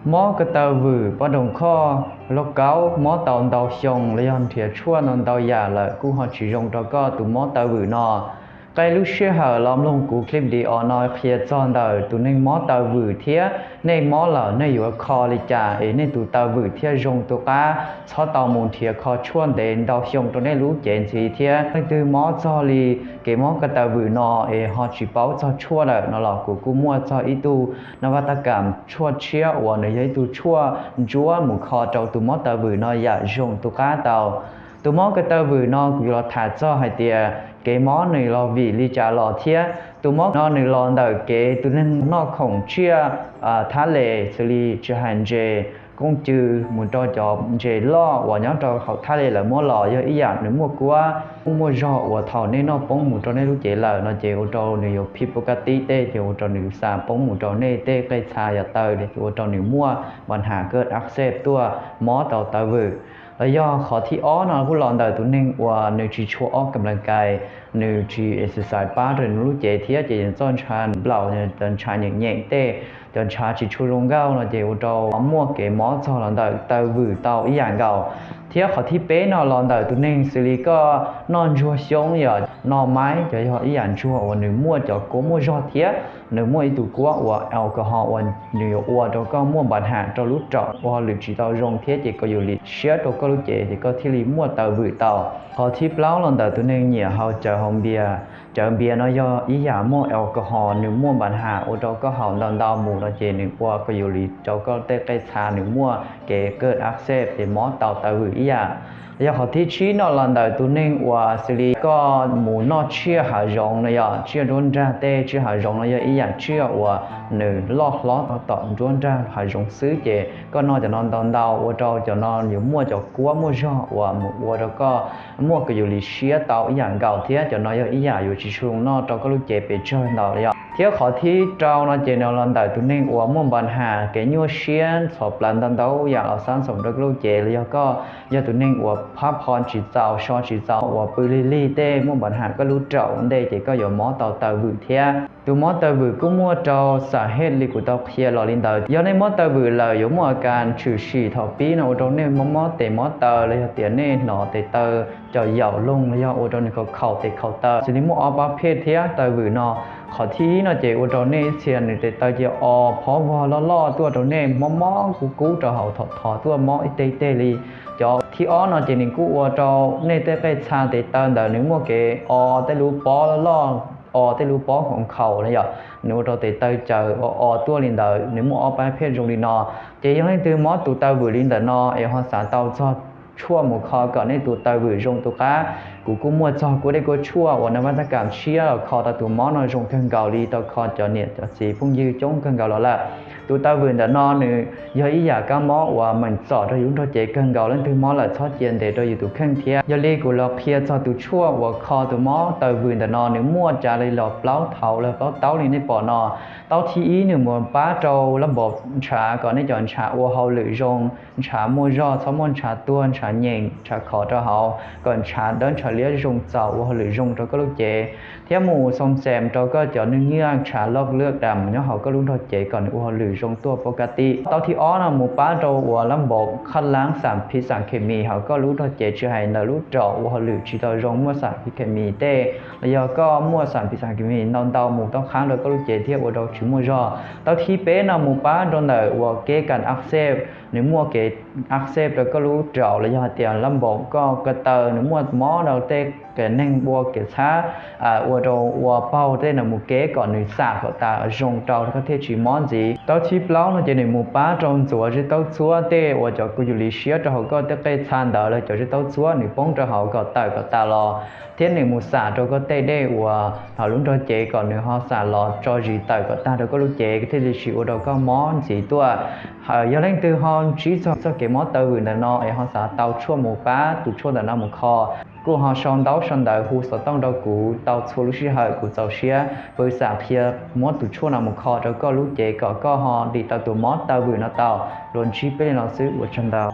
Mob ko taw vwm, poj doog khoj, lauj kaub, mob tau ntau xyoo los yog nrhiav tshuaj ntau ntau yam lawm kuj ho tsis zoo rau koj tus mob taw vwm no. Qee lub sij hawm los mloog kuv clip video no qhia txog ntawm tus neeg mob taw vwm thiab nej mob lawm nej yuav kho li cas es nej tus taw vwm thiaj zoo tu qab, txhob tau mus nrhiav kho tshuaj ntev ntau xyoo rau nej lub cev ntxiv thiab. Leej twg mob txog li kev mob ko taw vwm no es ho tsis paub txog tshuaj lawm no los kuv kuj muaj txog ib tug nab vaj tab kam tshuaj tshiab uas nws yog ib tug tshuaj ntsuab mus kho rau tus mob taw vwm no yam zoo tu qab tau. Tus mob ko taw vwm no kuv yuav los tham txog hais tias kev mob nws los vim li cas los thiab tus mob no nws los ntawm kev tus neeg noj khoom tsiaj thab les xws li tsis hais ntses, kooj cw, mus rau cov ntses loj uas nyob rau hauv thab les lawv muab los yog ib yam nws muaj kuab muaj zog uas thaum nej noj poob mus rau nej lub cev lawm no ces ua rau nws yuav phij pov ka tib tej ces ua rau nws xa poob mus rau nej tej qej txha yav taw ces ua rau nws muaj npa nham kawj ab xej tuaj mob tau taw vwm. Los yog qhov thib ob no kuj los ntawm tus neeg uas nws tsis tshua ob kam las kais, nws tsis exercise pab rau nws lub cev thiab ces txoj ntshav nplaum, cov ntshav nyeem nyeem tej, cov ntshav tsis tshua zoo nkauj no ces ua rau muaj kev mob txog los ntawm taw vwm tau ib yam nkaus. Thiab qhov thib peb no los ntawm tus neeg xws li koj noj ntsuag xyoob yom, noj maib, cov yog ib yam ntsuag uas nws muaj cov kuab muaj zog thiab nws muaj ib tug kuab uas alcohol uas nws yuav ua rau koj muaj npa nham rau lub raum ua hauj lwm tsis tau zoo thiab ces koj yuav li siab rau koj lub cev ces koj thiaj li muaj taw vwm tau. Qhov thib plaub los ntawm tus neeg nyiam haus cawv haus npias. Cawv npias no yog ib yam muaj alcohol, nws muaj npa nham ua rau koj haus ntau ntau mus no ces nws ua koj yuav li rau koj tej qej txha nws muaj kev kawj ab xej ces mob tau taw vwm ib yam. Yog qhov thib tsib no los ntawm tus neeg uas xws li koj mus noj tsiaj hav zoov no yom, tsiaj nruab nrag tej, tsiaj hav zoov no yog ib yam tsiaj uas nws loj hlob tom nruab nrag hav zoov xwb ces koj noj cov no ntau ntau ua rau cov no yuav muaj cov kuab muaj zog uas mus ua rau koj muaj koj yuav li siab tau ib yam nkaus thiab cov no yog ib yam yuav tsis tshua zoo noj rau koj lub cev pes tsawg ntau yom. Thiab qhov thib rau no ces no los ntawm tus neeg uas muaj npa nham kev nyuaj siab ntxhov plawv ntau ntau yam los xab xoom rau koj lub cev los yog koj yog tus neeg uas phab pho tsis txaus so tsis txaus uas pw lig lig tej muaj npa nham koj lub raum ntej ces koj yuav mob tau taw vwm thiab. Tus mob taw vwm kuj muaj rau xam hej li kuv tau qhia los li ntawd. Yog nej mob taw vwm lawm yuav muaj a kas tshwm sim thaum pib no ua rau nej mob mob tes mob taw los yog tias nej hnov tes taw cov yaum loog los yog ua rau nws khaus khaus tes khaus taw. Xws li muaj ob pab phej thiab taw vwm no. Qhov thib ib no ces ua rau nej ib txhia nws tes taw cia o phob vog loj loj tuaj rau nej mob mob kub kub rau hauv thom thov tuaj mob ib teg teg li. Cov thib ob no ces nws kuj ua rau nej tej qej txha tes taw ntawd nws muaj kev o tej lub pob loj loj, o tej lub pob khaus khaus na yom, nws ua rau tes taw caws o o tuaj li ntawd, nws muaj ob pab phej zoo li no. Ces yog leej twg mob tus taw vwm li ntawm no es ho xav tau txog tshuaj mus kho kom nej tus taw vwm zoo tus qab, kuv kuj muaj txog kuab dej kuab tshuaj uas nab vaj tab kam tshiab los kho tau tus mob no zoo kawg nkaus li tau kho cov niam cov txiv phooj ywg coob kawg nkaus los lawm. Tus taw vwm ntawm no nws yog ib yam kab mob uas meem txom rau yus lub nrog cev kawg nkaus, leej twg mob lawm txhob cia ntes rau yus tus kheej thiab. Yog li kuv los qhia txog tus tshuaj uas kho tus mob taw vwm ntawm no nws muaj cas li los plaub thaum los plaub taub li nej pom no. Taub thib ib nws mus pab rau lab npaum ntshav kom nej cov ntshav ua hauj lwm zoo, ntshav muaj zog txhob muaj ntshav tuag ntshav nyeem ntshav khov rau hauv, kom ntshav dawb ntshav liab zoo txaus ua hauj lwm zoo rau koj lub cev, thiab mus xoo xem rau koj cov nws nyiaj ntshav loj lwj dam nyob hauv koj lub nrog cev kom nws ua hauj lwm zoo tuaj pov ka ti. Taub thib ob no mus pab rau uas lab npaum khab laab xam phiv xam khes mis hauv koj lub nrog cev tsis hais ntawm lub raum ua hauj lwm tsis tau zoo muaj xam phiv khes mis tej los yog koj muaj xam phiv xam khes mis ntau ntau mus taub qhaab rau koj lub cev thiab ua rau tsis muaj zog. Taub thib peb no mus pab rau ntawm uas kev kas ab xej, nws muaj kev ab xej rau koj lub raum los yog hais tias lab npaum koj ko taw nws muaj mob rau tej kev neeg ua kev txhab, ua rau ua paug tej no mus kev kom nws xam kom tas zoo rau koj thiaj tsis mob ntxiv. Taub thib plaub no ces nws mus pab rau ntxuav zeb taub txhuab tej uas cov koj yuav li siab rau hauv koj tej qej txha ntawd los cov zeb taub txhuab nws poob rau hauv kom tawm kom tas los, thiab nws mus xam rau koj tej dej uas hauv lub nrog cev kom nws ho xam los tso zis tawm kom tag rau koj lub cev thiaj li tsis ua rau koj mob ntxiv tuaj. Yog leej twg ho ntsib txog txoj kev mob taw vwm ntawm no es ho xav tau tshuaj mus pab tus tshuaj ntawm no mus kho, kuj ho sau ntaub sau ntawv hu xov tooj rau kuv tau txhua lub sij hawm, kuv txaus siab pw xam qhia muab tus tshuaj no mus kho rau koj lub cev kom koj ho dim tau tus mob taw vwm no tau. Los ntsib peb li no xwb, ua tsaug ntau.